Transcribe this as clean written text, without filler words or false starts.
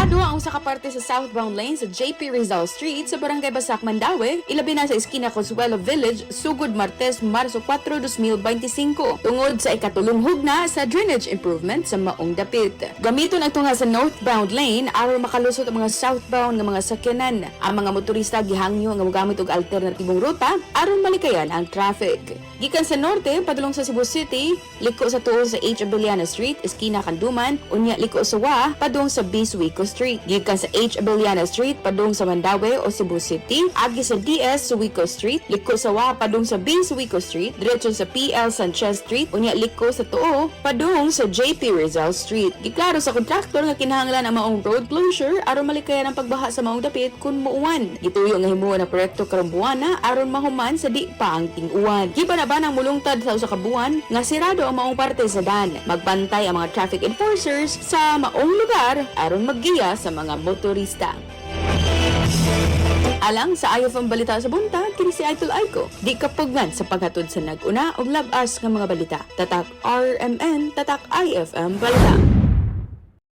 Sarado ang usa ka parte sa southbound lane sa JP Rizal Street sa Barangay Basak, Mandaue, ilabi na sa Eskina Consuelo Village, sugod Martes, Marso 4, 2025, tungod sa ikatulong hugna sa drainage improvement sa maong dapit. Gamiton ang tunga sa northbound lane aron makalusot ang mga southbound nga mga sakyanan. Ang mga motorista gihangyo nga mogamit og alternatibong ruta aron malikayan ang traffic. Gikan sa norte padulong sa Cebu City, liko sa tuo sa H. Abellana Street, eskina Kanduman, unya liko sa wa padung sa B. Suico Street. Gikan sa H. Abellana Street padung sa Mandaue o Cebu City, agi sa DS Suico Street, liko sa wa padung sa B. Suico Street, diretso sa PL Sanchez Street, unya liko sa tuo padung sa JP Rizal Street. Giklaro sa kontraktor nga kinahanglan ang maong road closure aron malikayan ang pagbaha sa maong dapit kun muuwan. Gituyo nga himuon ang proyekto karong buwana aron mahuman sa di pa ang ting-uwan. Giban-abanang mulungtad sa usa ka buwan nga sirado ang maong parte sa dan. Magbantay ang mga traffic enforcers sa maong lugar aron maggiya sa mga motorista. Alang sa IFM Balita sa Buntag, kini si Idol Aiko. Di kapugngan sa paghatod sa nag-una og labas nga mga balita. Tatak RMN, tatak IFM Balita.